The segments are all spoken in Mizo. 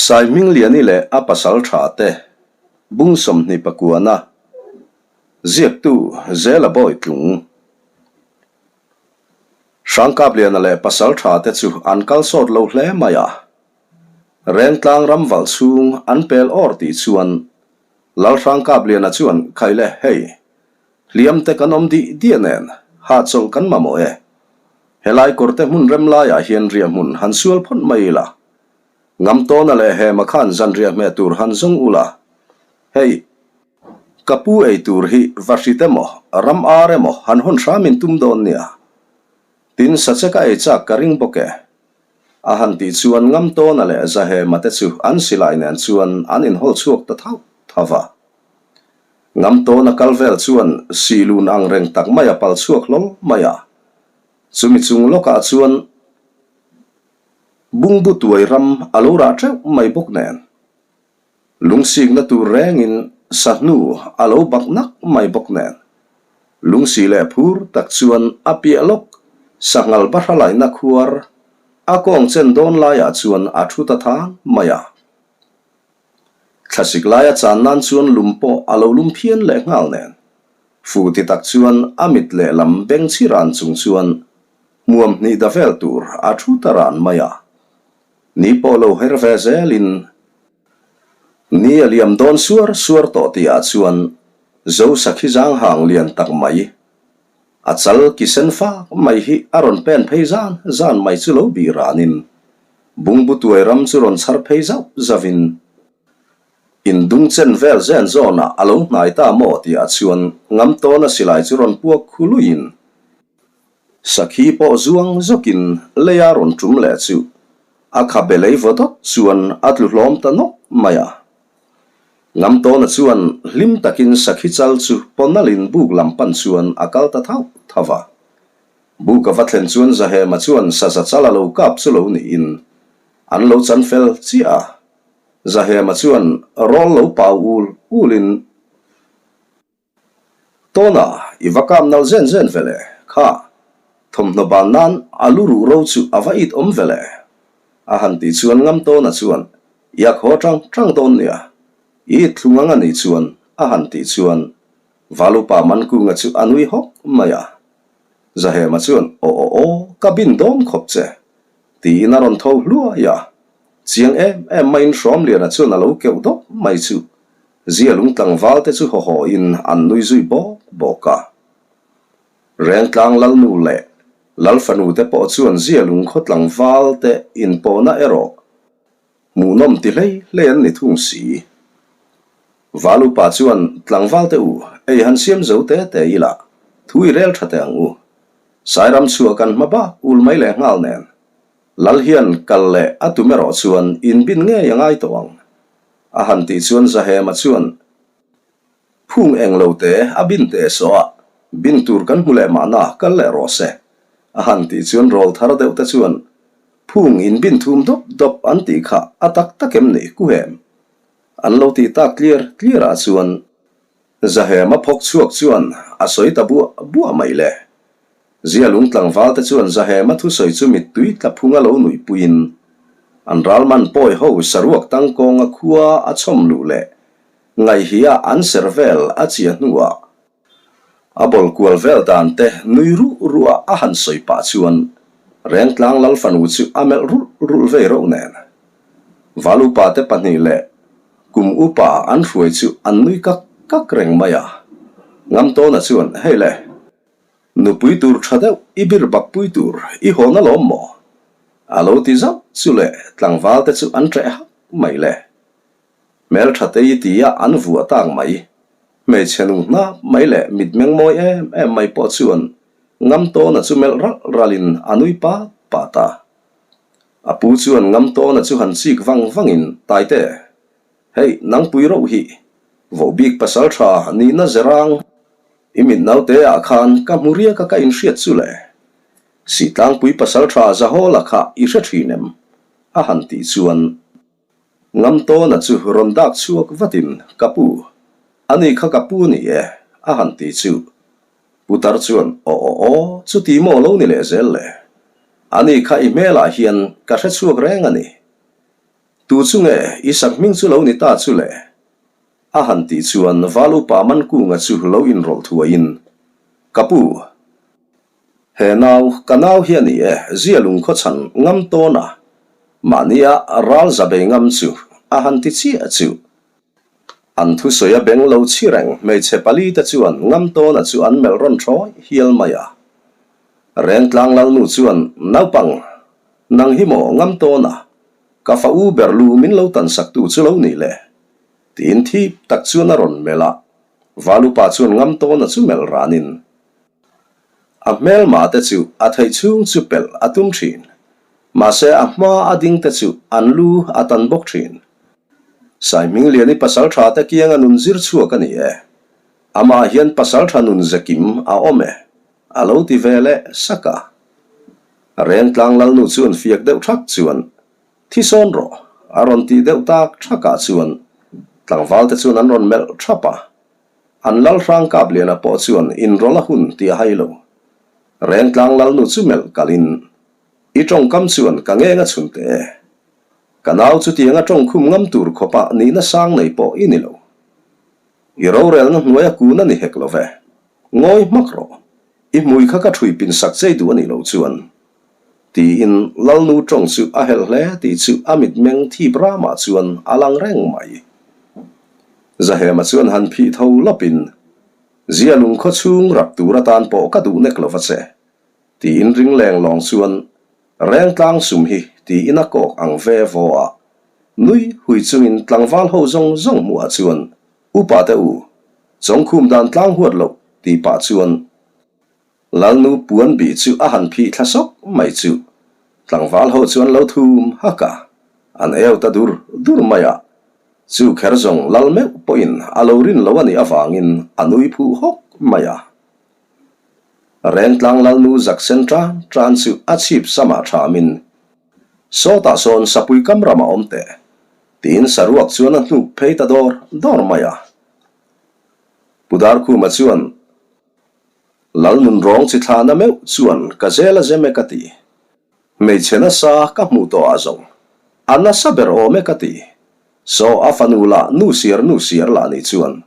Saihmingliani leh a pasal tha te bung 29-a ziaktu Zela Bawitlung. Hrangkapliana leh pasal tha te chu an kal sawt lo hle mai a. Rengtlang ram valh chhung an pel awr tih chuan Lalhrangkapliana chuan Khaile hei Hliam te kan awm dih diah nen, hahchawlh kan mamawh e. Helai kawrte hmun rem laiah hian riahhmun han sual phawt mai ila. Ngamtawna leh Hema khan zanriah hmeh tur han zawng ula. Hei, ka pu ei tur hi va hrit emaw, ram ar emaw han hawn hram in tum dawn nia. Tin, sachek a ei chak ka ring bawk e. A han tih chuan Ngamtawna leh Zahema te chu an silai nen chuan an inhawl chhuak ta thauh thauh va. Ngamtawna kal vel chuan silun ang reng tak mai a pal chhuak hlawl mai a. Chumi chung lawkah chuan bungbu tuai ram a lo rah teuh mai bawk nen. Lungsikna tur rengin sahnu a lo bak nak mai bawk nen. Lungsi leh phur tak chuan a piah lawk sanghal bahra laihna khuar a kawng chen dawn laiah chuan a thu ta than mai a. Thlasik laia chan nan chuan lum pawh a lo lum phian leh nghal nen. Fu ti tak chuan a mit lehlam beng chhi ran chung chuan hmuam hnih da vel tur a thu ta ran mai a. Ni pawh lo her ve zelin ni a liam dawn suar suar tawh tihah chuan Zosakhi zang hang lian tak mai a chal ki sen fak mai hi a rawn pen phei zan zan mai chu lo bih ranin Bungbu tuai ram chu rawn chhar phei zauh zauhin indung chen vel zen zawnah a lo hnai ta maw tihah chuan ngam tawna silai chu rawn puak khu luiin sakhi pawh zuang zawkin leia rawn tum leh chu a khabe lei vaw dawt chuan a tlu hlawm ta nawk mai a. Ngam tawna chuan hlim takin sakhi chal chu pawnalin buk lam pan chuan a kal ta thauh thauh a. Buk a va thlen chuan Zahema chuan saza chal a lo kap chu lo niin an lo chan fel chiah a. Zahema chuan rawl lo pau ul ulin, Tawna, i va kap nal zen zen ve le, kha, thawmhnaw ban nan a lu ruh ro chu a va it awm ve le, a han tih chuan Ngam Tawna chuan, Iak haw tang tang dawn nia, i it thlung ang a nih chuan, a han tih chuan Valupa Mankunga chu a nui hawk mai a. Zahema chuan, Aw aw aw, ka bin dawn khawp che, tiin a rawn tho hluai a. Chiang em em maiin Hrawmliana chuan a lo keuh dawp mai chu Zialung tlangval te chu hawhawin an nui zui bawk bawk a. Rengtlang Lalnu leh Lalfanu te pawh chuan Zialung khaw tlangval te inpawhna erawh Hmuhnawm ti hlei hlei an ni thung si. Valupa chuan tlangval te u, ei han siam zo te te ila, thu i rel tha teh ang u. Sairam chhuah kan hma bak ul mai leh nghal nen. Lal hian kal leh a tum erawh chuan inbin ngei a ngai tawh ang. A han tih chuan Zahema chuan Phung eng lo te a bin teh sawh a, bin tur kan hmu leh mahna kal leh rawh se. A han tih chuan rawl thar deuh te chuan Phung in bin thum dawp dawp an tih kha a tak tak em ni ku hem? An lo tih tak tliar tliar ah chuan Zahema phawk chhuak chuan a sawi ta buah buah mai le. Zialung tlangval te chuan Zahema thusawi chu mittui tla phunga lo nuihpuiin an ralman pawi ho saruak tangkawnga khua a chhawm luh leh ngaihhia an ser vel a chiah hnuah A bawl kual vel dan te nui ruh ruh a a han sawi pah chuan Rengtlang Lal fanu chu a melh rulh rulh vei reuh nen. Val upa te pahnih leh kum upa an hruai chu an nui kak kak reng mai a. Ngamtawna chuan, Hei le, nupui tur tha deuh i bir bak pui tur i hawn alawm maw? A lo ti zauh chu le tlangval te chu an ṭeh hak mai le. Hmelṭhatei tia an vuah tak mai. Hmeichhe nu hnap mai leh mitmeng mawi em em mai pawh chuan Ngamtawna chu melh ralh ralhin a nui pat pat a. A pu chuan Ngamtawna chu han chik vang vangin, Taite, hei nangpui rauh hi, vohbik pasal tha nihna zerang i mit naute ah khan ka hmu riak a ka inhriat chu le. Sihtlangpui pasal tha Zahawla kha i hre thin em? a han tih chuan Ngamtawna chu rawn dak chhuak vatin, Ka pu, ani kha ka pu ni e, a han ti chu. Putar chuan, Aw aw aw, chuti maw lo ni leh zel le? Ani kha i hmelah hian ka hre chhuak reng a ni. Tu chu nge i sakhming chu lo ni ta chu le? A han tih chuan Val upa Mankunga chu lo inrawlh thuaiin, Ka pu, he nau, ka nau hi a ni e, zia lungkhaw chhan ngam tawn a, mahnia ral za bei ngam chu a han ti chiah chu. An thusawi a beng lo chhi reng hmeichhe pali te chuan ngam tawna chu an melh rawn thawi hial mai a. Rengtlang Lalnu chuan, Naupang, nang hi maw ngam tawna, ka fa u ber lu min lo tan saktu chu lo ni le? Tiin thip tak chuan a rawn melh a, Valupa chuan ngam tawna chu melh ranin, A hmelma te chu a theih chhung chu pelh a tum thin. Mahse a hma a ding te chu an lu a tan bawk thin. Saihmingliani pasal tha te kianga nun zir chhuak a ni e. Amah hian pasal tha nun ze kim a awm e, a lo ti ve leh sak a. Rengtlang Lalnu chuan fiak deuh thak chuan, Thi sawn rawh, a rawn tih deuh tak thakah chuan tlangval te chuan an rawn melh thap a. An lal hrang kap liana pawh chuan inrawlh a hun tih a hai lo. Rengtlang lalnu chu melh kalin, I tawngkam chuan ka ngeng a chhun teh e. Ka nau chutianga tawngkhum ngam tur khawpa nihna sang nei pawh i ni lo. I rorelna hnuaia kun a ni hek lo ve. Ngawi hmak rawh. I hmui kha ka ṭhui pin sak chei duh a nih loh chuan. Tiin Lalnu ṭawng chu a helh hle tih chu a mitmeng thip ramah chuan a lang reng mai. Zahema chuan han phih tho lawpin, Zia lungkhaw chhung rap tur atan pawh ka duh nek lo va che. Tiin ring leng lawng chuan, Rengtlang sum hi tiin a kawk ang ve vaw a. Nui hui chungin tlangval ho zawng zawng hmuhah chuan, Upa te u, chawngkhum dan tlang huat loh tih pah chuan Lalnu puan bih chu a han phih thla sawk mai chu tlangval ho chuan lo thum hak a, an eu ta dur dur mai a. Chu kher zawng lal meuh pawhin a lo rin lo a nih avangin a nui phuh hawk mai a. Rengtlang Lalnu zak sen tan tan chu a chhip samah thamin, Sawtah sawn sapui kam ramah awm teh, tiin saruak chuan a hnuk phei ta dawr dawr mai a. Pu Darkhuma chuan, Lal nun rawng chi thlahna meuh chuan ka zel a zem e ka ti. Hmeichhe nasa ka hmuh tawh ah zawng a nasa ber awm e ka ti. Saw a fanu lah nu siar nu siar lah nih chuan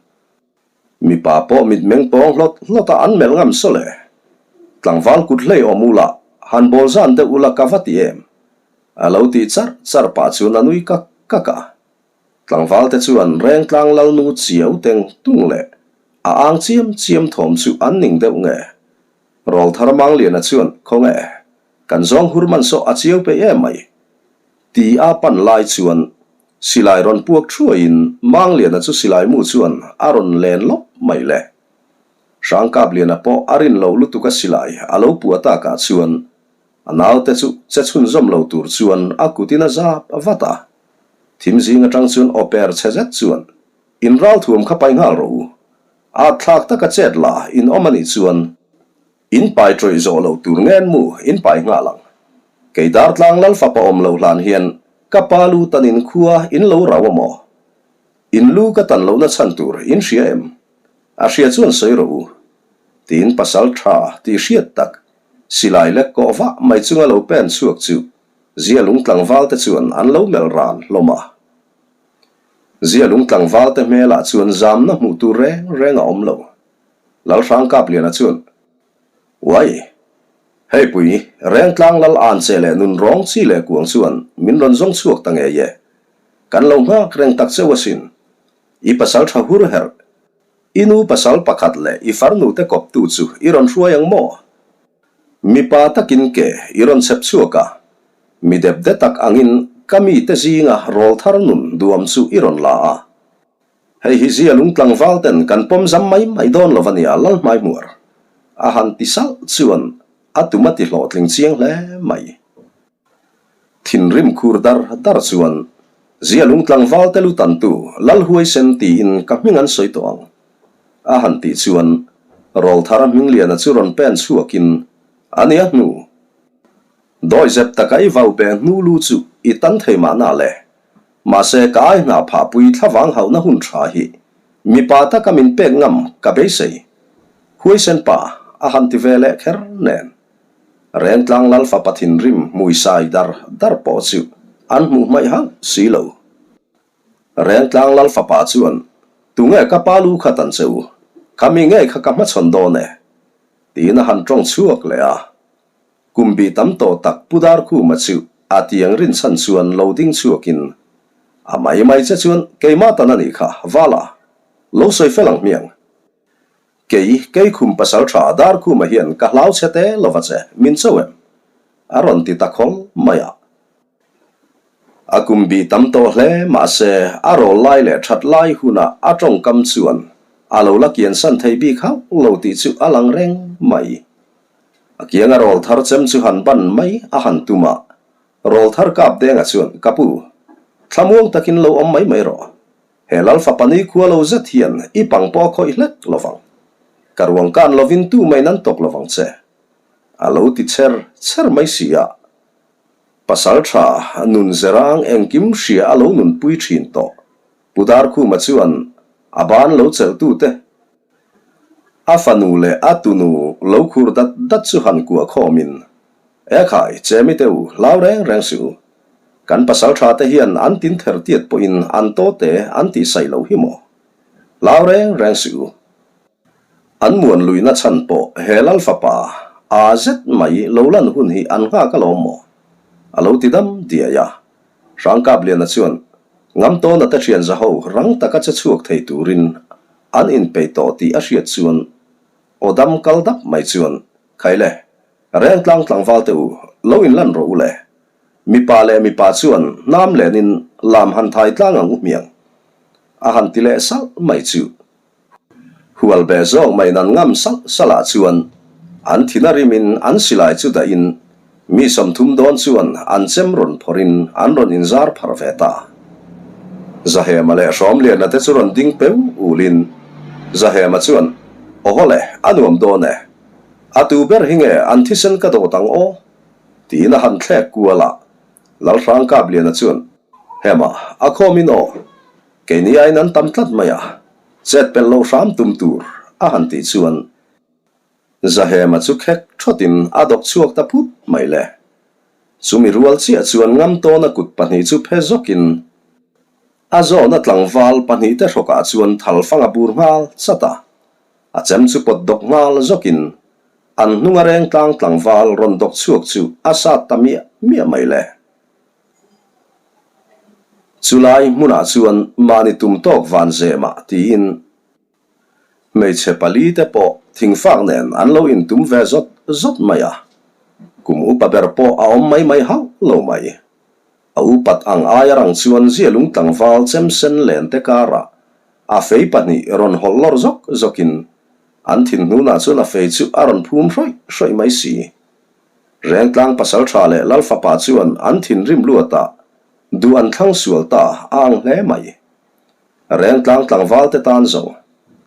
mipa pawh mitmeng pawng hlawt hlawt a an melh ngam saw le. Tlangval kut hlei awm ula han bawl zan deuh ula ka va ti em. A lo tih charh charh pah chuan a nui kak kak a. Tlangval te chuan Rengtlang Lalnu chiau teng tung leh a ang chiam chiam thawm chu an ning deuh nge? Rawlthar Mangliana chuan, Khawnge, kan zawng hur man saw a chiau peih em mai? Ti a pan lai chuan silai rawn puak thuaiin Mangliana chu silai mu chuan a rawn len lawp mai le. Hrangkapliana pawh a rin lo lutuk a silai a lo pua takah chuan A naute chu che chhunzawm lo tur chuan a kutin a zap vat a. Thim zing atang chuan aw per chhe zet chuan, In ralthuam kha pai nghal rawh u. At thlak taka chet la in awm a nih chuan in pai tawih zawh lo tur ngen mu in pai nghal ang. Kei Dartlang Lal fapa awm lo hlan hian ka pa lu tan in khua in lo rau a maw? In lu ka tan lohna chhan tur in hria em? A hria chuan sawi rawh u. Tiin pasal tha tih hriat tak Silai lek kawh vah mai chunga lo pen chhuak chu Zia lung tlangval te chuan an lo melh ran hlawm a. Zia lung tlangval te hmelah chuan zamna hmuh tur reng reng a awm lo. Lalhrang Kapliana chuan, Uai! Hei pui, Rengtlang Lal an che leh nun rawng chi leh kuang chuan min rawn zawng chhuak ta ngei e. Kan lo nghak reng tak cheu asin. I pasal tha hur herh. I nu pasal pakhat leh i farnu te kawptu chu i rawn hruai ang maw? Mipa takin ke i rawn chhep chhuak a, mi dep de tak angin ka mite zinga rawl thar nun duam chu i rawn la a. Hei hi zia lung tlangval ten kan pawm zam mai mai dawn lo ania Lalhmaihmuar a han ti salh chuan a tum a ti hlawhtling chiang hle mai. Thinrim khur dar dar chuan, Zia lung tlangval te lu tantu Lalhuaisen tiin ka hming an sawi tawh ang. A han tih chuan Rawlthara Hmingliana chu rawn pen chhuakin, A nia hnu. Dawihzep taka i vau pe hnu lu chu i tan thei mahna le. Mahse ka ai hna phahpui thlavang hauhna hun tha hi mipa taka min pek ngam ka beisei. Huaisen pa a han ti ve leh kher nen. Rengtlang Lal fapa thinrim hmui sai dar dar pawh chu. an hmuh hmaih hauh si lo. Rengtlang Lal fapa chuan, Tunge ka pa lu kha tan che u? Kha mi ngei kha ka hmachhawn dawn e, tiin a han tawng chhuak leh a. Kum bih tam tawh tak Pu Darkhuma chu a tiang rinchhan chuan lo ding chhuakin, A mai mai che chuan keimah tan a nih kha, Vala, lo sawi fel ang hmiang. Kei, kei khum pasal tha Darkhuma hian ka hlau chhe te lova che, min cho em? A rawn ti ta khawl mai a. A kum bih tam tawh hle mahse a rawl lai leh that lai hunah a tawngkam chuan a lo la kiansan thei bik hauh lo tih chu a lang reng mai. A kianga rawl thar chem chu han ban mai a han tum a, rawl thar kap denga chuan ka pu, thlamuang takin lo awm mai mai rawh. He lal fapa ni khua lo zet hian i pang pawh a khawih hlek lovang. Ka ruang kan lovin tu mai nan tawk lovang che. A lo ti cher cher mai si a. Pasal tha nun zerang engkim hria a lo nunpui thin tawh. Pu Darkhuma chuan a ban lo chelhtute, a fanu leh a tunu lo khur dat dat chu han kuah khawmin, E khai, chemi te u, hlau reng reng suh u. Kan pasal tha te hian an tin ther tiat pawhin an taw te an tihsaih loh hi maw? Hlau reng reng suh u. An muan luihna chhan pawh he Lal fapa aa zet mai lo lan hun hi an nghak alawm maw? A lo ti dam diai a. Hrangkapliana chuan Ngamtawna te thian zaho rang taka che chhuak thei turin an inpeih tawh tih a hriat chuan aw dam kal dap mai chuan, Khaile, Rengtlang tlangval te u, lo inlan rawh u le. Mipa leh mipa chuan hnam lenin lam han thai tlang ang u hmiang. A han ti leh salh mai chu. Hual be zawk mai nan ngam salh salh ah chuan an thin a rim in an silai chu dah in mi 30 dawn chuan an chem rawn phawrh in an rawn in zar phar ve ta. Zahema leh Hrawmliana te chu rawn ding peu ul in Zahema chuan Aw hawle a nuam dawn e. A tu ber hi nge an thisen ka dawt ang aw? Tiin a han thlek kual a. Lalhrang Kapliana chuan Hema a khawm in aw. Keini aiin an tam tlat mai a, chet pelh loh hram tum tur a han tih chuan Zahema chu khek thawtin a dawk chhuak ta phut mai le. Chumi rual chiah chuan Ngamtawna kut pahnih chu phe zawkin a zawna tlangval pahnihte hrawkah chuan thalfang a bur nghal chat a, a chem chu pawt dawk nghal zawkin an hnunga rengtlang tlangval rawn dawk chhuak chu a sat ta miah miah mai le. Chulai hmunah chuan mahni tum tawk van zeh mah tiin hmeichhe pali te pawh thingfak nen an lo intum ve zawt zawt mai a, kum upa ber pawh a awm mai mai hauh lo mai. A upat ang aia rang chuan zialung tlangval chem sen len te karah a fei pahnih rawn hawlh lawr zawk zawkin an thinhnunah chuan a fei chu a rawn phum hrawih hrawih mai si. Rengtlang pasal tha leh Lal fapa chuan an thinrim luat a, duh an thlang sual ta a ang hle mai. Rengtlang tlangval te tan zo,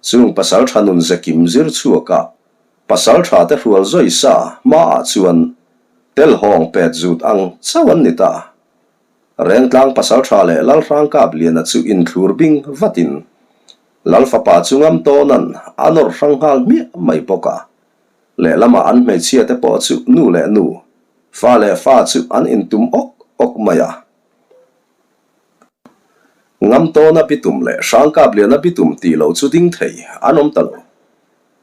chung pasal tha nun ze kim zir chhuak a, pasal tha te hrual zawi sa hma ah chuan tel hawng pet zut ang chauh an ni ta. Rengtlang pasal tha leh Lal Hrangkap Liana chu inthlur bing vatin Lal fapa chu ngam tawnan a nawr hrang nghal hmiah mai bawk a. Lehlamah an hmeichhia te pawh chu nu leh nu, fa leh fa chu an intum awk awk mai a. Ngamtawna bitum leh Hrangkapliana bitum tih loh chu ding thei an awm ta lo.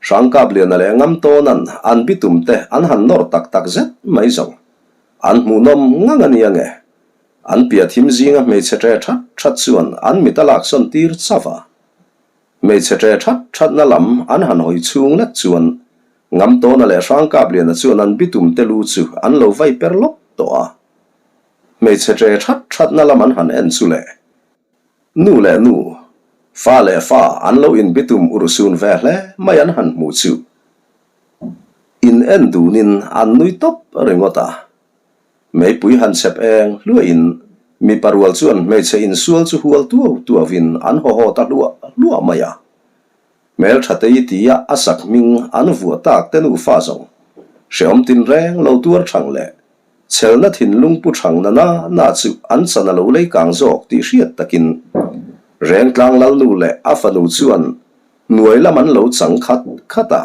Hrangkapliana leh Ngamtawna'n an bitum te an han nawr tak tak zet mai zawng. An hmuhnawm ngang a nia nge. An piah thim zinga hmeichhe ṭe ṭhat ṭhat chuan an mit a laksawn tir chauh a. Hmeichhe ṭe ṭhat ṭhatna lam an han hawi chhung lek chuan Ngamtawna leh Hrangkapliana chuan an bitum te lu chu an lo vai per lawk tawh a. Hmeichhe ṭe ṭhat ṭhatna lam an han en chu le nu leh nu, fa leh fa an lo inbitum urhsun ve hle mai an han hmuh chu in en dunin an nui tawp ringawt a. Meipui han chhep eng hluahin mipa rual chuan hmeichhe insual chu hual tuau tuauin an haw haw ta hluah hluah mai a. Hmelthatei tia a sak hming an vuah tak te nufa zawng hrehawm tinreng lo tuar thang leh chhelna thinlung pu thang na na na chu an chan a lo lei kang zawk tih hriat takin Rengtlang Lalnu leh a fanu chuan hnuai lam an lo chang khat khat a.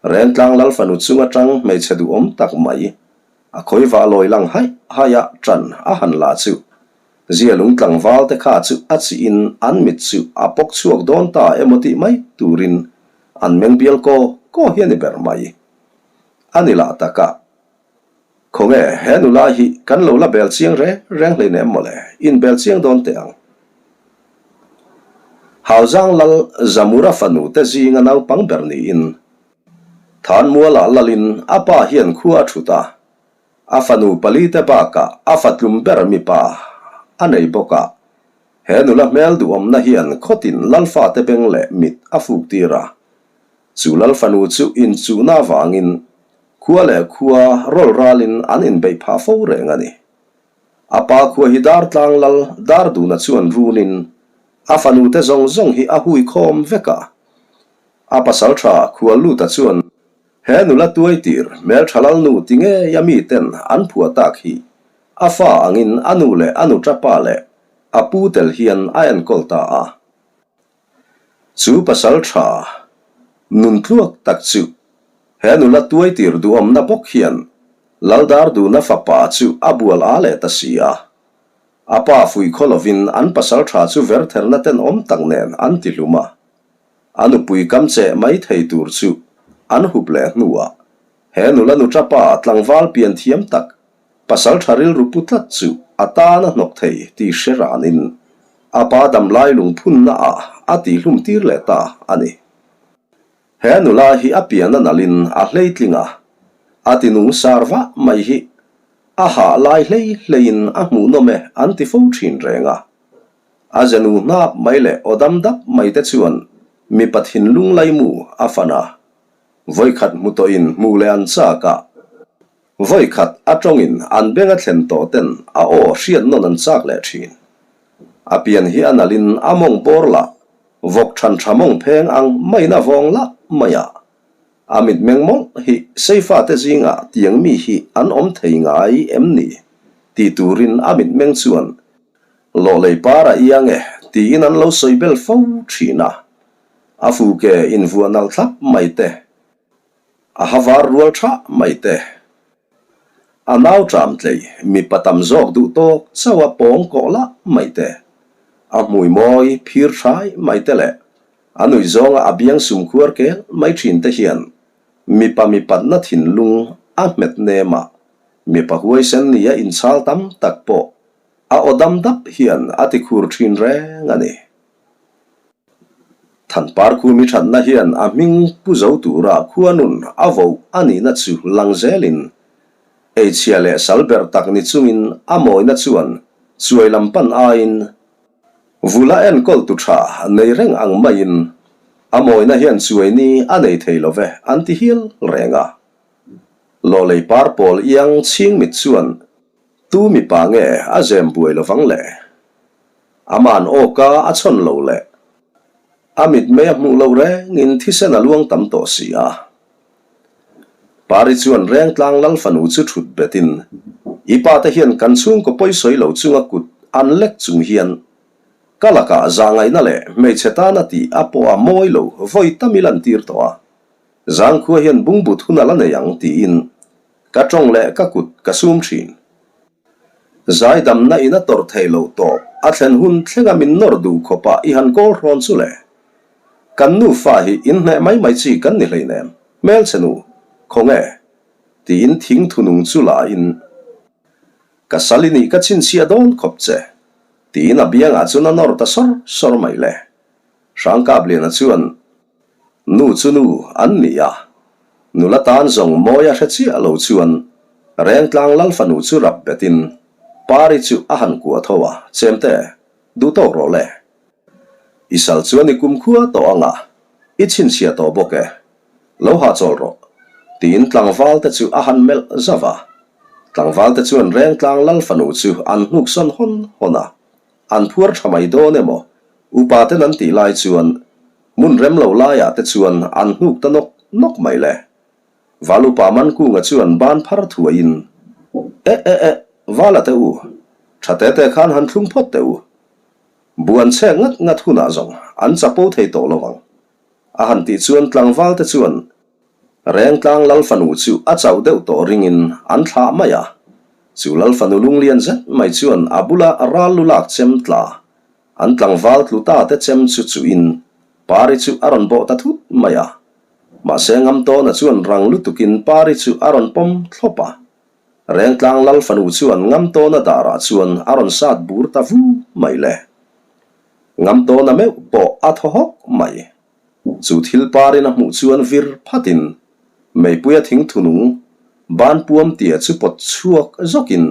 Rengtlang Lalfanu chung atang hmeichhe duhawm tak mai. A khawivah lawi lang haih haih a ṭan a han la chu. Zialung tlangval te kha chu a chih in an mit chu a pawk chhuak dawn ta emaw tih mai turin an meng bial kaw kaw hi a ni ber mai. A ni lah tak a. Khawnge he nula hi kan lo la bel chiang reng reng hleinem mawle, in bel chiang dawn teh ang. Hauzang lal Zamura fanu te zinga naupang ber niin Thanmualah lalin a pa hian khua a thut a, a fanu palite bakah a fatlum ber mipa a nei bawk a. He nula hmel duhawmna hian khawtin lalfate beng leh mit a fuk tir a. Chu lalfanu chu inchuhna avangin khua leh khua rawl ralin an inbeih phah fo reng a ni. A pa khua hi Dartlang lal Darduna chuan runin a fanute zawng zawng hi a hui khawm vek a. A pasal tha khual luta chuan he nula tuai tir hmeltha lalnu ti ngei a miten an phuah tak hi a fa angin a nu leh a nuta pa leh a pu tel hian a enkawl ta a. Chu pasal tha nun tluak tak chu he nula tuai tir duhawmna bawk hian Laldar duhna fapa chu a bual a leh ta si a. A pa fuih khaw lovin an pasal tha chu vertherna tenawm tak nen an ti hlum a. A nupui kam cheh mai thei tur chu an hup leh hnuah he nula nu tapa tlangval pian thiam tak pasal tha rilru pu tlat chu a tan a hnawk thei tih hre ranin a pa damlai lungphunna ah a tihhlum tir leh ta a ni. He nula hi a pian a nalhin a hleitling a, a tinung sar vah mai hi a hah lai hlei hleiin a hmuhnawm e an ti fo thin reng a. A zenu hnap mai leh aw dam dap mai te chuan mipa thinlung laimu a fan a. Vawikhat hmu tawhin hmu leh an chak a. Vawikhat a tawngin an beng a thlen tawh ten a aw hriat nawn an chak leh thin. A pian hi a nalhin a mawng bawr lah vawk than tha mawng pheng ang maiin a vawng lah mai a. A mitmeng mawlh hi Seifate zingah tiang mi hi an awm thei ngai em ni tih turin a mitmeng chuan Lawhlei par a iang e tiin an lo sawi bel fo thin a, a fuke invuah nalh thlap mai te, a ha var rual thah mai te, a nau ṭam tlei mipa tam zawk duh tawk chauh a pawng kawh lah mai te, a hmui mawi phir thai mai te leh a nuih zawnga a biang sum khuar kel mai thin te hian mipa mipatna thinlung a hmet nem a, mipa huaisen nia inchhal tam tak pawh A aw dam dap hian a ti khur thin reng a ni. Thanpar khumi thatna hian a hming pu zo tura khuanun a voh a nihna chu lang zelin eichhia leh sal ber tak ni chungin a mawina chuan chuai lam pan aiin vula enkawl tu tha nei reng ang maiin a mawina hian chuai ni a nei thei lo ve an ti hial reng a. Lawlei par pawl iang chhingmit chuan Tu mipa nge a zem buai lovang le? Aman awka a chhawn lo le. A mitmei a hmuh loh rengin thisen a luang tam tawh si a. Pari chuan Rengtlang lal fanu chu thut betin, I pa te hian kan chhungkaw pawi sawi lo chunga kut an lek chung hian ka lakah zahngaihna leh hmeichhe tana tih a pawh a mawi lo vawi tam i lantir tawh a. Zangkhua hian bungbut hun a la nei ang tiin Ka tawng leh ka kut ka sum thin. Zaidamna in a tawrh theih loh tawp, a thlen hun thlenga min nawr duh khawpah i han kawl hrawn chu le. Kan nufa hi inhneh mai mai chi kan ni hleinem, hmelchhe nu, khawnge? Tiin thing thunung chu la in, Ka sal i nih ka chhinchhiah dawn khawp che, tiin a biangah chuan a nawr ta sawr sawr mai le. Hrangkapliana chuan Nu chu nu an ni a, nula tan zawng mawi a hre chiah lo chuan Rengtlang lal fanu chu rap betin Pari chu a han kuah tho a, Chemte, duh tawk rawh le. I sal chuan i kumkhua tawh ang a, i chhinchhiah tawh bawk e. Lo hahchawl rawh, tiin tlangval te chu a han melh zauh a. Tlangval te chuan Rengtlang lal fanu chu an hnuksawn hawn hawn a, an phuar tha mai dawn emaw upa ten an tih lai chuan Hmun rem lo laiah te chuan an hnuk ta nawk nawk mai le. Val upa Mankunga chuan ban phar thuaiin, Eh eh eh, Vala te u, tha te te khan han thlung phawt teh u. Buan chhek ngat ngat hunah zawng an chapo thei tawh lo ang. A han tih chuan tlangval te chuan. Rengtlang Lal fanu chu a chauh deuh tawh ringin an thlah mai a. Chu Lal fanu lunglian zet mai chuan a bula ral lu lak chem tla, an tlangval tlu ta te chem chu chuhin Pari chu a rawn bawh ta thut mai a. Mahse Ngamtawna chuan rang lutukin Pari chu a rawn pawm thlawp a. Rengtlang Lal fanu chuan Ngamtawna darah chuan a rawn sat bur ta vu mai le. Ngamtawna meuh pawh a thaw hawk mai. Chu thil parin a hmuh chuan vir phatin meipuia thingthunung ban puam tia chu pawt chhuak zawkin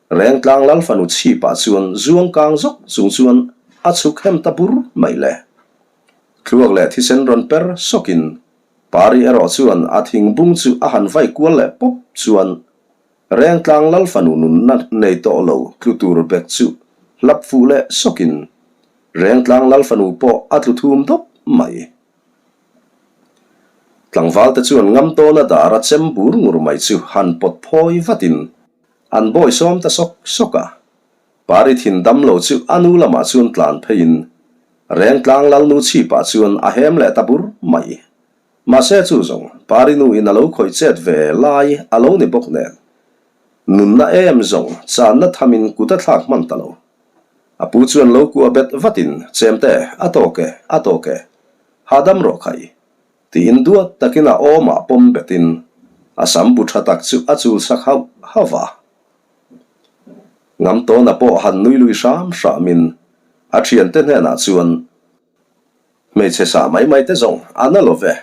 Rengtlang Lal fanu chhipah chuan zuang kang zawk chung chuan a chhuk hem ta bur mai le. Thluak leh thisen rawn per sawkin Pari erawh chuan a thingbung chu a han vai kual leh pawp chuan Rengtlang Lal fanu nunna nei tawh lo tlu tur bek chu hlap fuh leh sawkin Rengtlang Lal fanu pawh a tlu thum dawp mai. Tlangvalte chuan Ngamtawna dara chem bur ngur mai chu han pawt phawi vatin an bawi sawm ta sawk sawk a. Pari thin dam lo chu a nu lamah chuan tlan pheiin Rengtlang Lal nu chhipah chuan a hem leh ta bur mai. Mahse chu zawng Pari nu in a lo khawih chet ve lai a lo ni bawk nen nunna em zawng channa thamin kut a thlak hman ta lo. A pu chuan lo kuah bet vatin, Chemte, a tawk e, a tawk e. Hahdam rawh khai. Tiin duat takin a awmah pawm betin a sam bu tha tak chu a chul sak hauh hauh va. Ngamtawna pawh han nui lui hram hramin a thiante hnenah chuan, Hmeichhe sa mai mai te zawng a na lo ve,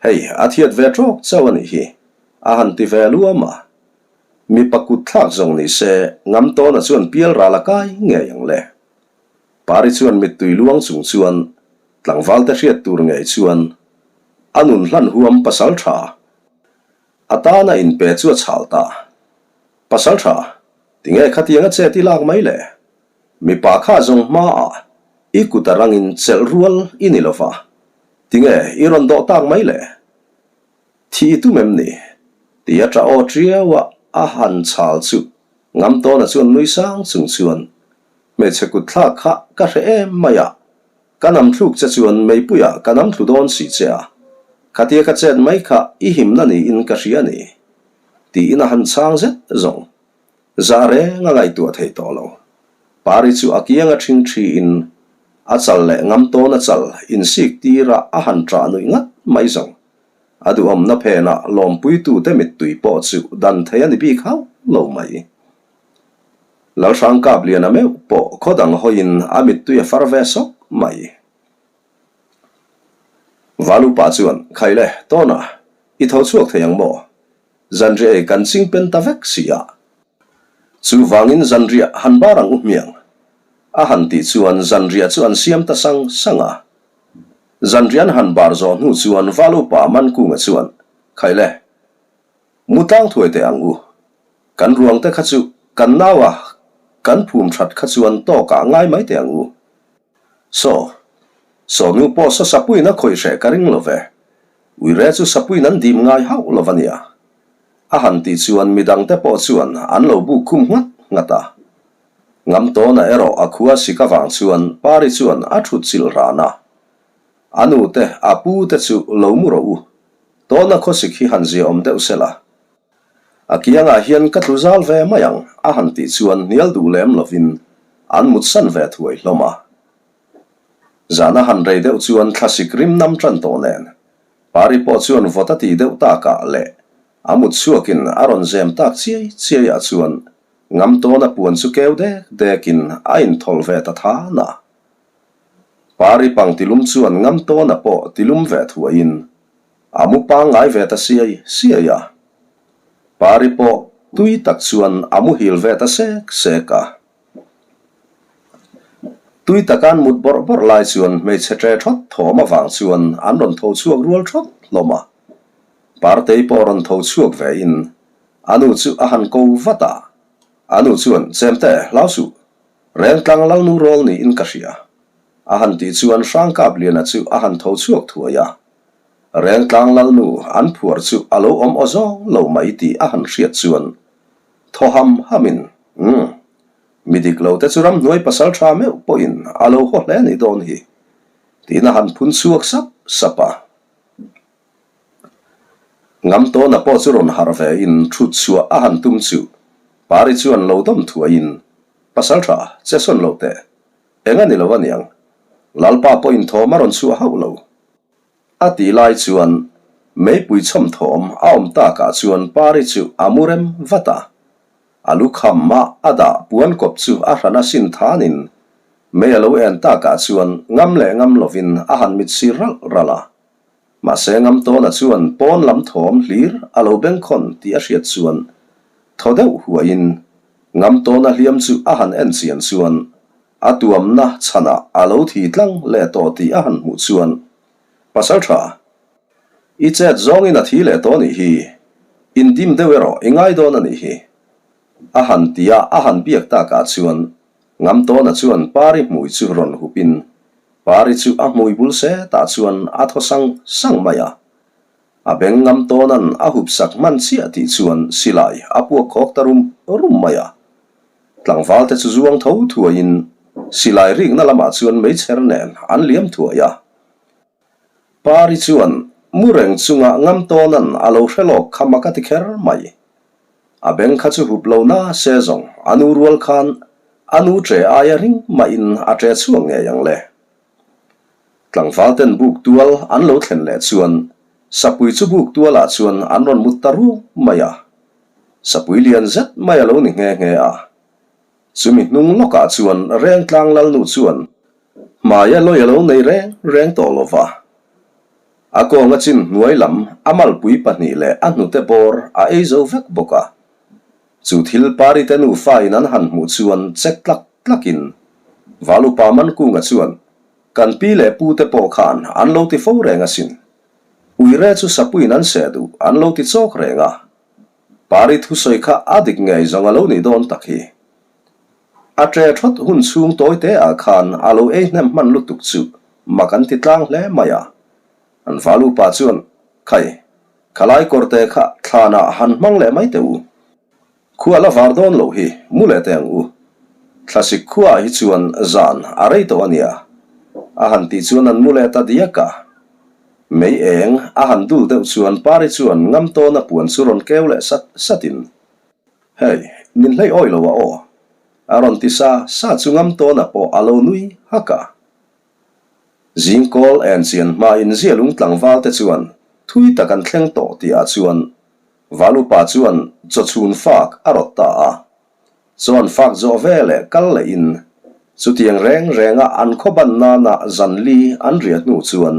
hei a thiat ve tawk chauh a nih hi, a han ti ve luam a. Mipa kut thlak zawng ni se, Ngamtawna chuan pial ral a kai ngei ang le. Pari chuan mittui luang chung chuan tlangvalte hriat tur ngei chuan a nun hlan huam pasal tha a tana inpe chu a chhal ta. Pasal tha, tinge khatiang a chet i lak mai le? Mipa kha zawng hmaah i kut a rangin chelh rual i ni lova, tinge i rawn dawh tak mai le? Thi i tum em ni? Ti a ṭah aw ṭiau a, a han chhal chu Ngamtawna chuan nui sang chung chuan, Hmeichhe kut thlak kha ka hre em mai a, ka nam thluk che chuan meipuiah ka nam thlu dawn si che a, khatia ka chet mai kha i himna niin ka hria a ni, tiin a han chhang zet zawng. Zah reng a ngaihtuah thei tawh lo. Pari chu a kiang a ṭhing ṭhiin a chal leh Ngamtawna chal insik tirah a han ṭah nuih ngat mai zawng. A duhawmna phenah lawmpuitute mittui pawh chu dan thei a ni bik hauh lo mai. Lalhrang Kapliana meuh pawh khaw dang hawiin a mittui a far ve sawk mai. Valupa chuan, Khaile, Tawna, i tho chhuak thei ang maw? Zanriah ei kan ching pen ta vek si a. Chuvangin zanriah han bar ang u hmiang. A han tih chuan zanriah chu an siam ta sang sang a. Zanriah an han bar zawh hnu chuan Valupa Mankunga chuan, Khaile, mu tlang thuai teh ang u. Kan ruang te kha chu kan nau a, kan phum that kha chuan tawkah ngai mai teh ang u. Saw, saw nu pawh saw sapuiin a khawih hreh ka ring lo ve. Uire chu sapuiin an dim ngai hauh lo va nia. A han tih chuan midangte pawh chuan an lo buk khum nghat nghat a. Ngamtawna erawh a khua sik avang chuan Pari chuan a thut chilh ran a. A nu te, a pu te chu lo mu rawh u. Tawna khawsik hi han ziaawm deuh sela. A kiangah hian ka tlu zal ve mai ang, a han tih chuan hnial duh lem lovin an mutsan ve thuai hlawm a. Zan a han rei deuh chuan thlasik rim nam tan tawh nen Pari pawh chuan vawt a tih deuh takah leh a mut chhuakin a rawn zem tak chiai chiaiah chuan Ngamtawna puan chu keu dek dekin a inthawlh ve ta than a. Pari pang tilum chuan Ngamtawna pawh tilum ve thuaiin A mu pangngai ve ta siai siai a. Pari pawh tui tak chuan a muhil ve ta sek sek a. Tui taka an mut bawrh bawrh lai chuan hmeichhe ṭe ṭhawt thawm avang chuan an rawn tho chhuak rual ṭhawt hlawm a. Partei pawh rawn tho chhuak ve in a nu chu a han ko vat a. A nu chuan, Chemte, hlau suh. Rengtlang Lalnu rawl niin ka hria. A han tih chuan Hrangkapliana chu a han tho chhuak thuai a. Rengtlang Lalnu an phuar chu a lo awm aw zawng lo mai tih a han hriat chuan thaw ham hamin, Umm, mi dik lo te chu ramhnuai pasal tha meuh pawhin a lo haw hle ni dawn hi, tiin a han phun chhuak sap sap a. Ngamtawna pawh chu rawn harh ve in thut chhuah a han tum chu Pari chuan lo dawm thuaiin, Pasaltha, che sawn lo teh. Eng a ni lo aniang. Lalpa pawhin thawm a rawn chhuah hauh lo. A tih lai chuan meipui chhawm thawm a awm takah chuan Pari chu a mu rem vat a. A lu kham a a dah puan kawp chu a hran a sin thanin mei a lo en takah chuan ngam leh ngam lovin a han mit sir ralh ralh a. Mahse Ngamtawna chuan pawn lam thawm hlir a lo bengkhawn tih a hriat chuan thaw deuh huaiin Ngamtawna hliam chu a han en chian chuan a tuamna chhanah a lo thi tlang leh tawh tih a han hmuh chuan Pasaltha I chet zawngin a thi leh tawh nih hi, indim deuh erawh i ngai dawn a nih hi. A han ti a, a han biak takah chuan Ngamtawna chuan Pari hmui chu rawn hupin Pari chu a hmui bul setah chuan a thaw sang sang mai a. A beng Ngamtawna'n a hup sak hman chiah tih chuan silai a puak khawk ta rum rum mai a. Tlangval te chu zuang tho thuaiin silai rikna lamah chuan meichher nen an liam thuai a. Pari chuan mu reng chunga Ngamtawna'n a lo hre lawk kha mak a ti kher mai. A beng kha chu hup lo na se zawng a nu rual khan a nu ṭe aia ring mahin a ṭe chhuak ngei ang le. Tlangval ten buk tual an lo thlen leh chuan sapui chu buk tualah chuan an rawn mut ta ruang mai a. Sapui lian zet mai a lo ni nghe nghe a. Chumi hnung lawkah chuan Rengtlang Lalnu chuan Hmaia lawi a lo nei reng reng tawh lo va. A kawnga chin hnuai lam a malpui pahnih leh a hnute bawr a ei zo vek bawk a. Chu thil Parite nufa in an han hmuh chuan chek tlak tlakin Valupa Mankunga chuan kan pi leh pute pawh khan an lo ti fo reng asin. Uire chu sapuiin an seh duh an lo ti chawk reng a. Pari thusawi kha a dik ngei zawng a lo nih dawn tak hi. A ṭe ṭhawt hun chhung tawi te ah khan a lo ei hnem hman lutuk chu mak an ti tlang hle mai a. An val upa chuan, Khai, khalai kawrte kha thlanah han hmang leh mai teh u. Khua la var dawn loh hi mu leh teh ang u. Thlasik khuaah hi chuan zan a rei tawh a nia. A han tih chuan an mu leh ta diak a. Mei eng a han dul deuh chuan Pari chuan ngam tawna puan chu rawn keu leh sat satin, Hei, min hlei awi lo a aw. A rawn ti sa sa chu ngam tawna pawh a lo nui hak a. Zingkawl en chian hmain Zialung tlangval te chuan thui tak an thleng tawh tihah chuan Valupa chuan chawchhun fak a rawt ta a. Chuan fak zawh ve leh kal lehin chutiang reng renga an khaw ban nana zan li an riah hnu chuan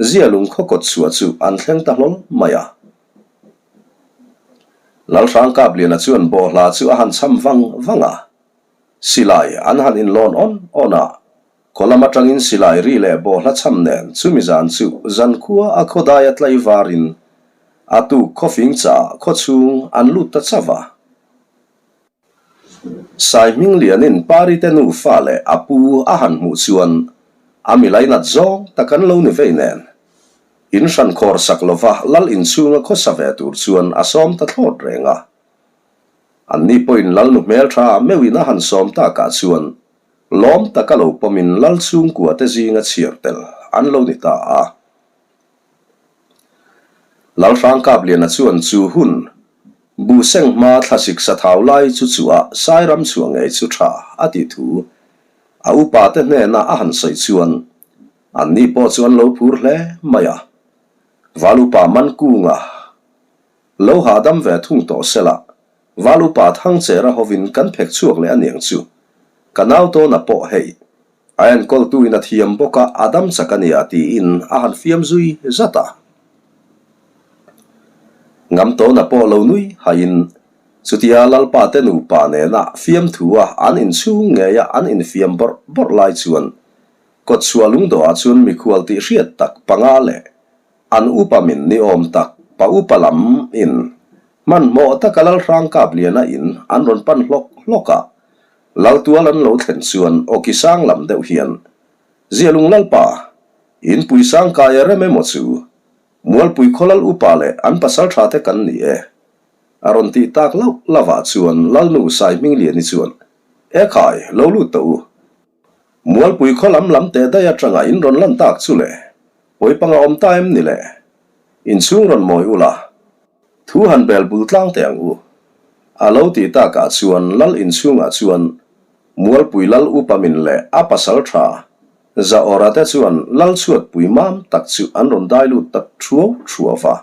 Zialung khaw kawt chhuah chu an thleng ta hlawl mai a. Lalhrang Kapliana chuan bawhhla chu a han cham vang vang a, silai an han inlawn awn awn a, khaw lam atangin silai ri leh bawhhla cham nen chumi zan chu zankhua a khawdai a tlai varin a tuk khawfing chah khaw chhung an lut ta chauh a. Sai Hminglianin Parite nufa leh a pu a han hmuh chuan a mi lainat zawng tak an lo ni vei nen. In hran khawr sak lova lal inchhunga khawsa ve tur chuan a sawm ta thlawt reng a. Anni pawhin lalnu hmeltha meuhin a han sawm takah chuan lawm taka lo pawmin lal chhungkua te zinga chhiar tel an lo ni ta a. Lalhrang Kapliana chuan chu hun bu seng hma thlasik sathau lai chu chuah Sairam chhuah ngei chu tha a tih thu a upa te hnena a han sawi chuan anni pawh chu an lo phur hle mai a. Val upa Mankunga lo hahdam ve thung tawh sela Val upa Thangchera hovin kan phek chhuak leh aniang chu ka nau tawna pawh hei A enkawltuin a thiam bawk a, a dam chak a nia tiin a han fiam zui zat a. Ngamtawna pawh lo nui haiin chutia Lalpa te nupa nena fiamthua an inchhung ngeia an infiam bawrh bawrh lai chuan kawtchhuah lungdawhah chuan mikhual tih hriat tak panga leh an upa min ni awm tak pa upa lam in hmanhmawh taka Lalhrang Kapliana in an rawn pan hlawk hlawk a. Laltual an lo thlen chuan awki sang lam deuh hian, Zialung Lalpa, inpui sang kai a rem emaw chu, Mualpui khaw lal upa leh an pasal tha te kan ni e. A rawn tih tak lauh lauhah chuan Lalnu Saihmingliani chuan, E khai, lo lut tawh u. Mualpui khaw lam lam teh daih atanga in rawn lan tak chu le, pawi panga awm ta em ni le? Inchhung rawn mawi ula. Thu han bel bul tlang teh ang u. A lo tih takah chuan lal inchhungah chuan Mualpui lal upa min leh a pasal tha Zaawra te chuan lal chhuatpui mam tak chu an rawn dai lut ta thuau thuau va.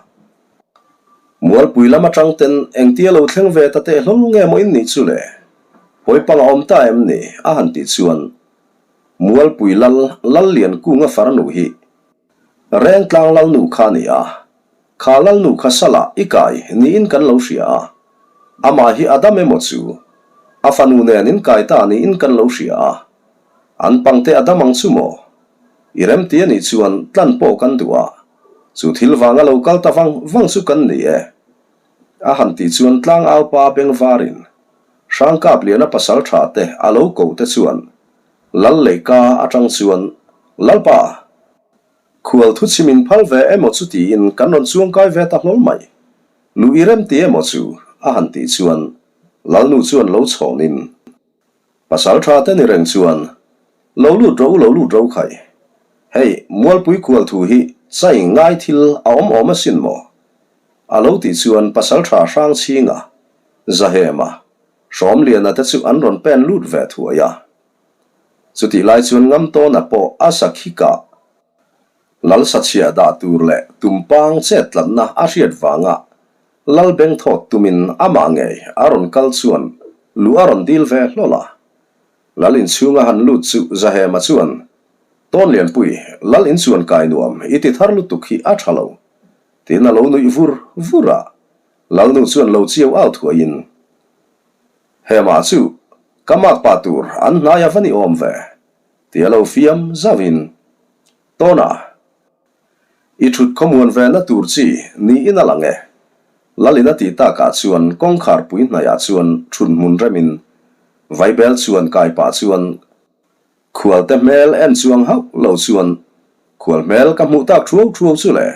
Mualpui lam atang ten engtia lo thleng ve ta teh hlawl nge maw in nih chu le? Pawipang a awm ta em ni? a han tih chuan Mualpui lal Lalliankunga farnu hi Rengtlang lalnu kha a ni a, Kha lalnu kha salah i kai niin kan lo hria a, amah hi a dam emaw chu? A fanu nen in kai ta niin kan lo hria a, an pangte a dam ang chu maw? I remti a nih chuan tlan pawh kan duh a, chu thil vanga lo kal ta vang vang chu kan ni e. A han tih chuan tlangaupa bengvarin Hrangkapliana pasal tha te a lo ko te chuan Lal leika atang chuan Lalpa! Khual thu chim in phal ve emaw chu tiin kan rawn chuangkai ve ta hlawl mai. Luh i rem ti emaw chu a han tih chuan Lalnu chuan lo chhawnin Pasal tha te ni reng chuan lo lut ro lo lut ro khai. Hei Mualpui khual thu hi chai ngai thil a awm awm asin maw? A lo tih chuan Pasal tha hrang chhinga Zahema Hrawmliana te chu an rawn pen lut ve thuai a. Chutih lai chuan Ngamtawna pawh a sa khikah Lal sachhiah dah tur leh tumpang chet tlatna a hriat vanga Lal beng thawt tumin amah ngei a rawn kal chuan luh a rawn dil ve hlawl a. Lal inchhunga han lut chu Zahema chuan, Tawnlianpui, Lal inchuan kai nuam i ti thar lutuk hi a tha lo, tiin a lo nuih vur vur a. Lalnu chuan lo chiau au thuaiin, Hemah chu ka makpa tur an hnai a va ni awm ve, ti a lo fiam zauhin, Tawna, i thut khawmuan ve na tur chi niin a lang e. Lalin a tih takah chuan kawngkhar pui hnaiah chuan thut hmun remin Vaibel chuan kai pah chuan Khualte hmel en chuang hauh lo chuan Khual hmel ka hmuh tak thuau thuau chu le,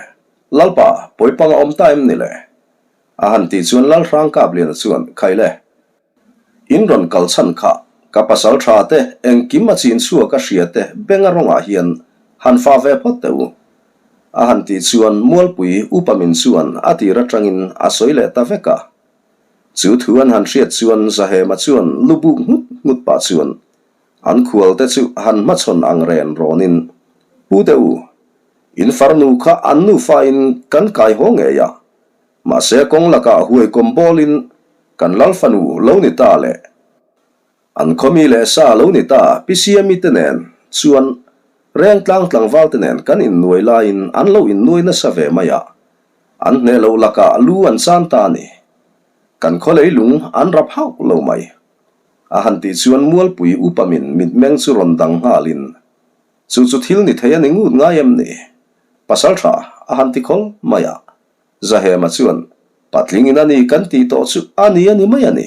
Lalpa, pawipang a awm ta em ni le? A han tih chuan Lalhrangkapliana chuan, Khai le, in rawn kal chhan kha ka pasal tha te engkim a chin chhuak a hria te benga rawngah hian han fa ve phawt teh u. A han tih chuan Mualpui upa min chuan a tir atangin a sawi leh ta vek a. Chu thu an han hriat chuan Zahema chuan lu buk nghut nghut pah chuan an khual te chu han hmachhawn ang ren rawnin, Pu te u, in farnu kha an nufa in kan kai haw ngei a, Mahse kawng lakah huai kawm bawlin kan lal fanu lo ni ta leh an khawmi leh sa lo ni ta Pi Siami te nen chuan Rengtlang tlangval te nen kan innuai laiin an lo innuai nasa ve mai a, an hneh loh lakah lu an chan ta a ni. Kan khaw leilung an rap hauh lo mai. A han tih chuan Mualpui upa min mitmeng chu rawn dang nghalin chu chu thil ni thei a ni ngut ngai em ni? Pasaltha a han ti khawl mai a. Zahema chuan, Patling in a ni kan tih tawh chu a ni a ni mai a ni,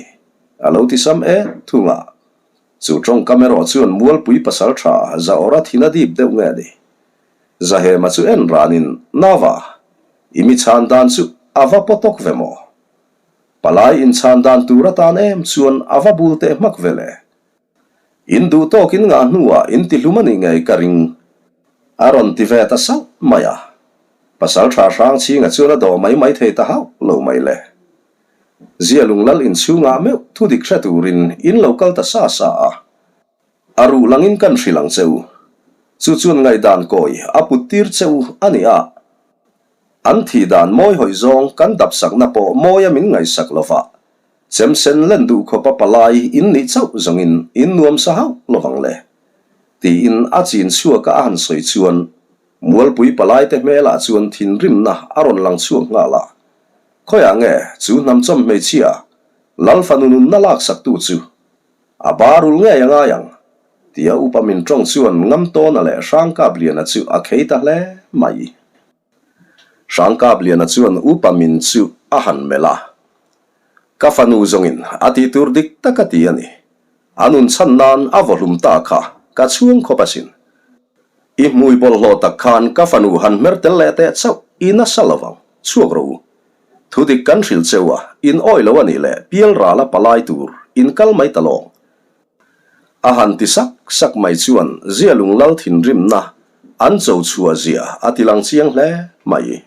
a lo ti sam e thung a. Chu tawngkam erawh chuan Mualpui pasal tha Zaawra thin a dip deuh nge a ni. Zahema chu en ranin, Nava, i mi chhan dan chu a va paw tawk ve maw? Palai inchhan dan tur atan em chuan a va bul teh hmak ve le. In duh tawk in ngah hnuah in ti hlum a nih ngei ka ring. A rawn ti ve ta sauh mai a. Pasal tha hrang chhinga chuan a dawh mai mai thei ta hauh lo mai le. Zia lunglal inchhungah meuh thu dik hre turin in lo kal ta sa sa a. A ruh langin kan hrilh ang che u. Chu chuan ngaihdan kawi a put tir che u a ni a. An thih dan mawi hawi zawng kan dap sakna pawh mawia min ngaihsak lova. Chemsen len duh khawpa palai in nih chauh zawngin in nuam sa hauh lovang le. Tiin a chin chhuaka a han sawi chuan Mualpui palaite hmelah chuan thinrimna a rawn lang chhuak nghal a. Khawiah nge chu hnamchawm hmeichhia Lal fanu nunna laksaktu chu a barul ngei a ngai ang? Tia upa min tawng chuan Ngamtawna leh Hrangkapliana chu a khei ta hle mai. Hrangkapliana chuan upa min chu a han melh a, Ka fanu zawngin a tih tur dik tak a ti a ni. A nun chhan nan a vawhlum ta kha ka chhuang khawp asin. I hmui bawlhhlawh tak khan ka fanu han hmer tel leh teh chauh i nasa lovang, chhuak rawh u. Thu dik kan hrilh cheu a, in awih lo a nih leh pial ral a palai tur in kal mai ta lawng. A han ti sak sak mai chuan Zialung lal thinrimna an cho chhuah zia a ti lang chiang hle mai.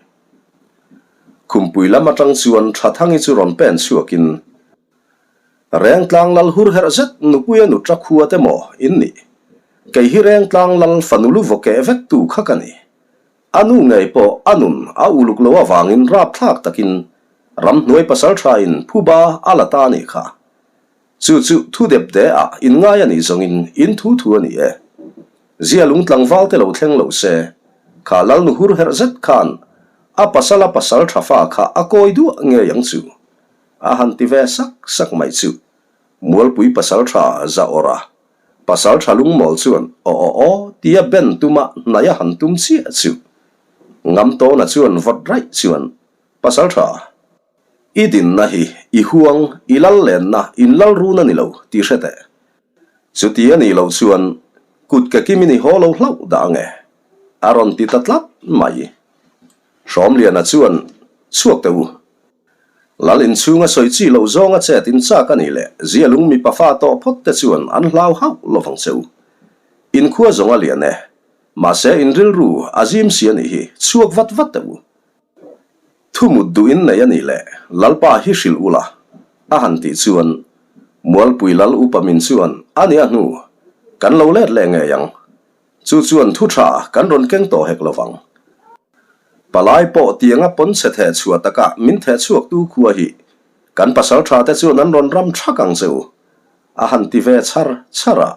Khumpui lam atang chuan Thathangi chu rawn pen chhuakin, Rengtlang lal hur herh zet nupuia nutra khua te maw in nih? Kei hi Rengtlang lal fanu lu vaw keh vek tu kha ka ni. A nu ngei pawh a nun a uluk lo avangin rapthlak takin ramhnuai pasal thain phuba a la ta a nih kha. Chu chu thu dep de ah in ngai a nih zawngin in thu thu a ni e. Zia lung tlangval te lo thleng lo se, kha lalnu hur herh zet khan a pasal a pasal tha fa kha a kawi duah ngei ang chu. A han ti ve sak sak mai chu. Mualpui pasal tha za awrh a, pasal tha lungmawl chuan aw aw aw tia ben tuma hnaih a han tum chiah chu. Ngamtawna chuan vawt raih chuan pasal tha. I dinna hi i huang, i lal lenna, in lal run a ni lo tih hre teh. Chuti a nih loh chuan kut ke kimin i haw lo hlauh dah ange, a rawn ti ta tlat mai. Hrawmliana chuan, Chhuak teh u. Lal inchhunga sawi chi loh zawnga chet in chak a nih leh Zialung mipa fa tawh phawt te chuan an hlau hauh lovang che u. Inkhua zawng a lian e. Mahse in rilru a zim si a nih hi, chhuak vat vat teh u. Thu mut duh in nei a nih leh Lalpa hi hrilh ula a han tih chuan Mualpui Lal upa min chuan a nia hnu kan lo let leh ngei ang. Chu chuan thu tha kan rawn keng tawh hek lovang. Palai pawh tianga pawn chhe theh chhuah taka min theh chhuak tu khua hi kan pasal tha te chuan an rawn ram thak ang che u a han ti ve chhar chhar a.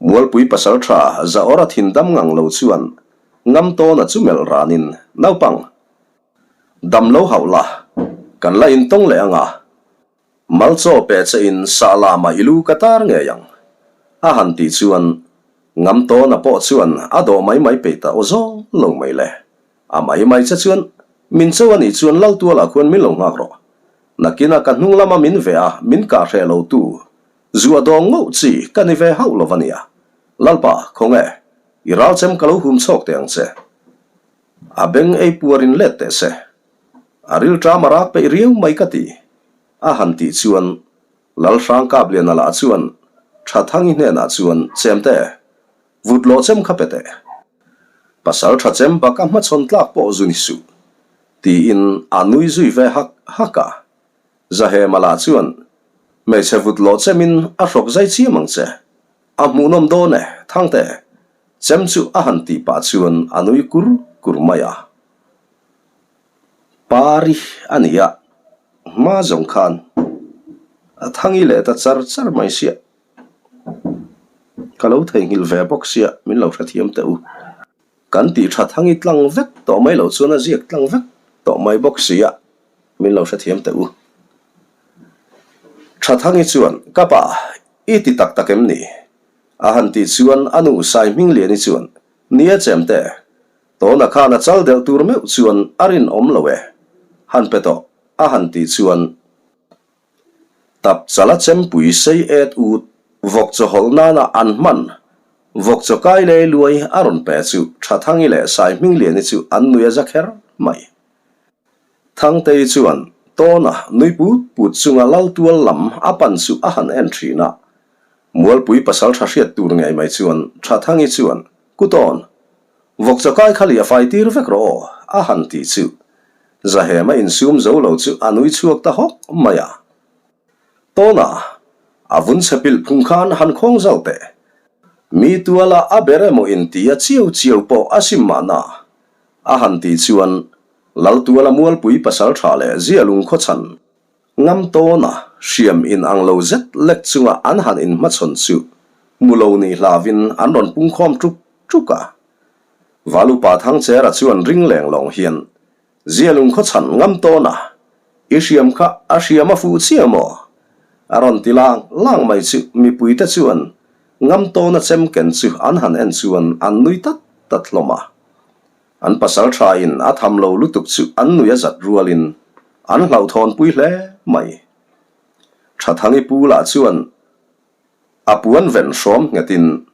Mualpui pasal tha Zaawra thindam ngang lo chuan Ngamtawna chu melh ranin, Naupang, dam lo hauh la, kan la intawng leh ang a, Malchaw pe che in sah lama i lu ka tar ngei ang, a han tih chuan Ngamtawna pawh chuan a dawh mai mai peih ta aw zawng lo mai le. A mai mai che chuan, Min cho a nih chuan Laltualah khuan min lo nghak rawh. Nakina ka hnung lama min ve a, min kah hreh lo tu, zu a dawng ngauh chi ka ni ve hauh lo va nia. Lalpa, khawnge, i ralchem ka lo hum chhawk teh ang che. A beng ei puarin let teh se. A rilṭam a rak peih riau mai ka ti. A han tih chuan Lalhrang Kapliana lah chuan Thathangi hnenah chuan Chemte, vut lawh chem kha pe teh. Pasal tha chem bak a hmachhawn tlak pawh zu ni suh, tiin a nui zui ve hak hak a. Zahema lah chuan Hmeichhe vut lawh chemin a hrawk zai chiam ang che. A hmuhnawm dawn e, Thangte, chem chu a han tih pah chuan a nui kur kur mai a. Pari a ni a, hma zawng khan a thangi leh ta char char mai sia. Ka lo theihnghilh ve bawk sia, min lo hrethiam teh u. Kan tih tha thangi tlang vek tawh mai loh chuan a ziak tlang vek tawh mai bawk sia, min lo hrethiam teh u. Tha thangi chuan, Ka pa, i ti tak tak em ni? A han tih chuan a nu Saihmingliani chuan, Ni e Chemte, tawna khan a chal delh tur meuh chuan a rinawm lo e, han pe tawh, a han tih chuan, Tap chala chempui sei et ut vawk chaw hawlh nana an hman vawk chaw kai lei luai a rawn pe chu Thathangi leh Saihmingliani chu an nui a za kher mai. Thangtei chuan tawna nui put put chunga Laltual lam a pan chu a han en thin a. Mualpui pasal tha hriat tur ngei mai chuan Thathangi chuan, Kutawn, Vawk chaw kai kha lih a fai tir vek rawh aw, a han tih chu. Zahema insum zo lo chu a nui chhuak ta hawk mai a. Tawna, a vun chhe pilh phung khan han khawng zau teh. Mi tuala a ber emaw inti a chiau chiau pawh a sim mahna, a han tih chuan Laltuala mualpui pasal tha leh Zialung khawchhan Ngam tawna hriam in ang lo zet lek chunga an han inhmachhawn chu hmu lo nih hlavin an rawn pungkhawm ṭuk ṭuk a. Valupa Thangchera chuan ring leng lawng hian, Zialung khawchhan ngam tawna i hriam kha a hriam a fuh chiah maw? A rawn ti lang lang mai chu mipuite chuan ngam tawna chem ken chu an han en chuan an nui tat tat hlawm a. An pasal thain a tham lo lutuk chu an nui a zat rualin an hlauhthawnpui hle mai. Thathangi pu lah chuan a puan ven hrawm nghetin,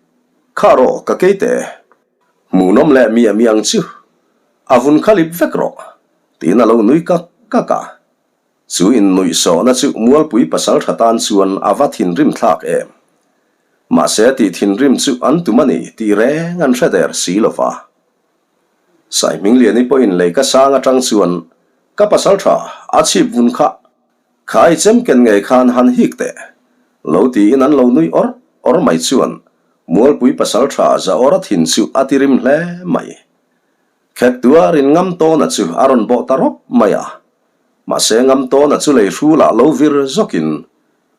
Kha rawh ka keite, hmuhnawm leh miah miah ang chu, a vun kha lip vek rawh, tiin a lo nui kak kak a. Chu innuihsawhna chu Mualpui pasal tha tan chuan a va thinrim thlak em. Mahse tih thinrim chu an tum a ni tih reng an hre der si lo va. Saihmingliani pawhin lei ka sang atang chuan. Ka pasal tha, a chhip vun kha, kha i chem ken ngei khan han hik teh. Lo tiin an lo nui awr awr mai chuan Mualpui pasal tha za awr a thin chu a ti rim hle mai. Khek tuarin Ngamtawna chu a rawn bawh ta rawp mai a. Mahse Ngamtawna chu lei hrulah lo vir zawkin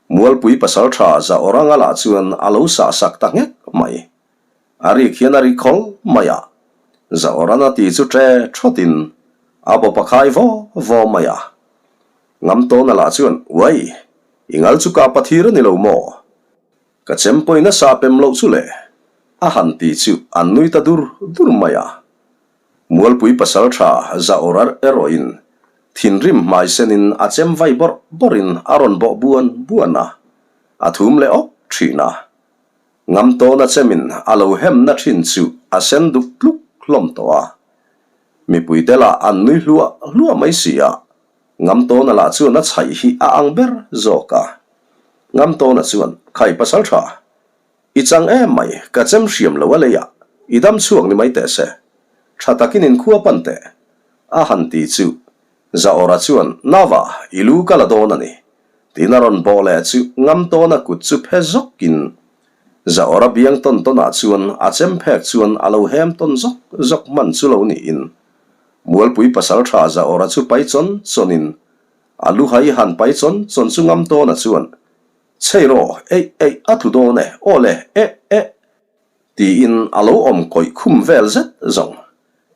Mualpui pasal tha za awr anga lah chuan a lo sah sak ta nghek mai. A rik hian a ri khawl mai a, Zaoran a ti chu ṭe ṭhawtin a bawp a khai vaw vaw mai a. Ngamtawna lah chuan, Uai, i ngal chu kah pathir a ni lo maw? Ka chem pawhin a sah pem loh chu le, a han ti chu an nui ta dur dur mai a. Mualpui pasal ṭha Zaorar erawhin thinrim hmai senin a chem vai bawrh bawrhin a rawn bawh buan buan a, a thum leh awk ṭhin a. Ngamtawna chemin a lo hemna thin chu a sen duk tluk hlawm tawh a. Mipuite lah an nui hluah hluah mai si a, Ngamtawna lah chuan a chhaih hi a ang ber zawk a. Ngamtawna chuan, Khai pasal tha, i chang em mai, ka chem hriam lo a leiah, i dam chhuak ni mai teh se. Tha takin inkhua pan teh, a han ti chu Zaawra chuan, Nava, i lu ka la dawn a ni. Tiin a rawn bawh leh chu Ngamtawna kut chu phe zawkin Zaawra biang tawn tawnah chuan a chem phek chuan a lo hem tawn zawk zawk hman chu lo niin Mualpui pasaltha Zaawra chu pai chawn chawnin a lu hai han pai chawn chawn chu Ngamtawna chuan, Chhei rawh, eih eih a tlu dawn e, aw le, eh eh. Tiin a lo awm kawih khum vel zet zawng.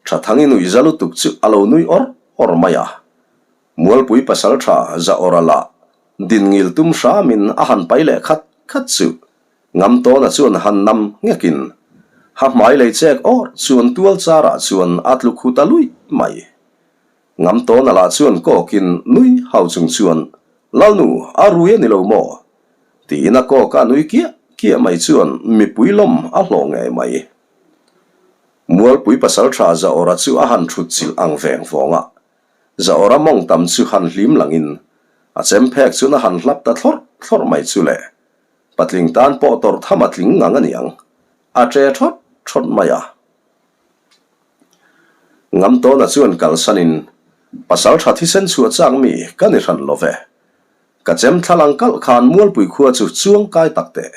Thathangi nui za lutuk chu a lo nui awr awr mai a. Mualpui pasal tha za awr a lah din ngil tum hramin a han pai leh khat khat chu Ngamtawna chuan han nam nghekin ha hmai lei chek awr chuan tual charah chuan a tlu khu ta luih mai. Ngamtawna lah chuan kawkin nui hau chung chuan Lalnu, a rui a ni lo maw? Tiin a kawk a nui kiah kiah mai chuan mipui lawm a hlawh ngei mai. Mualpui pasaltha Zaawra chu a han thut chilh ang veng vawng a, Zaawra mawng tam chu han hlim langin a chem phek chuan a han hlap ta thlawrh thlawrh mai chu le. Patling tan pawh tawrh tham a tling ngang a niang, a ṭe ṭhawt ṭhawt mai a. Ngamtawna chuan kalsanin, Pasalṭha thisen chhuah chak mi ka ni hran lo ve. Ka chem thla lang kalh khan Mualpui khua chu chuang kai tak teh.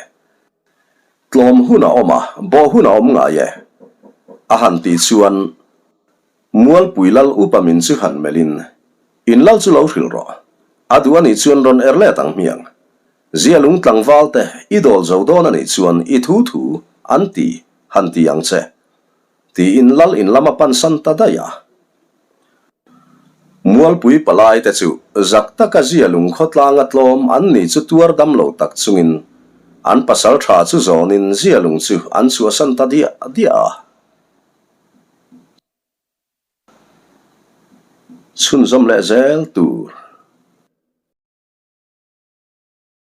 Tlawm hun a awm a, bawh hun a awm ngai e. A han tih chuan Mualpui lal upa min chu han melhin, In lal chu lo hrilh rawh. A duh a nih chuan rawn er let ang hmiang. Zia lung tlangval te i dawl zo dawn a nih chuan i thu thu an ti han ti ang che. Tiin lal in lam a pansan ta daih a. Mualpui palai te chu zak taka zia lung khawtlanga tlawm an nih chu tuar dam lo tak chungin an pasal tha chu zawnin zia lung chu an chhuahsan ta diah diah a. Chhunzawm leh zel tur.